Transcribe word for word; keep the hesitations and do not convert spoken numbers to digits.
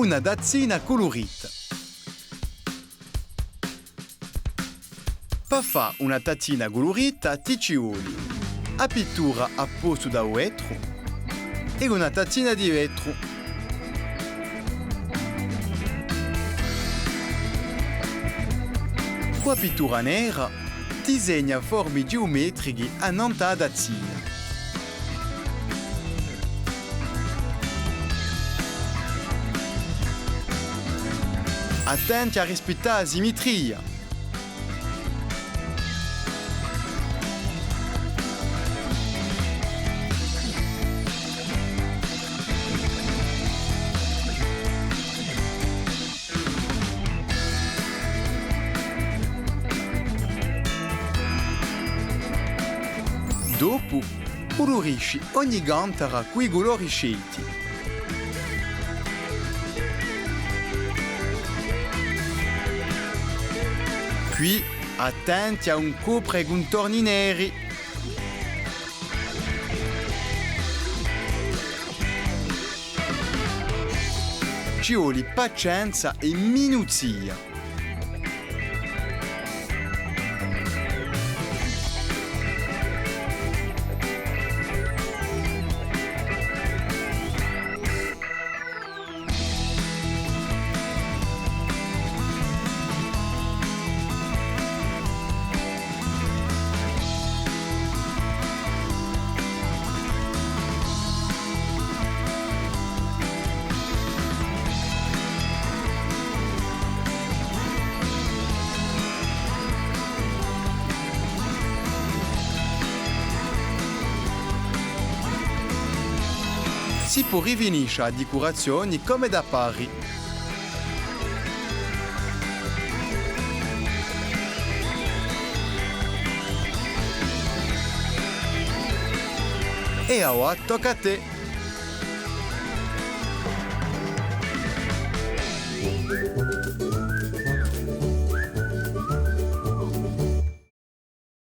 Una tazzina culurita. Pà fà una tazzina culurita ti ci voli a pittura à postu da u vetru è una tazzina di vetru. Cù a pittura nera, disegna formi geumetrichi annant'à a tazzina. Attenti à rispittà a simitria. Dopu, culurisci ogni cantara cù i culori scelti. Quì, attenti à ùn copre i cuntorni neri. Ci voli pacienza è minuzia. Si pò rifinisce a dicurazioni cum'è da pari. È avà tocca à tè!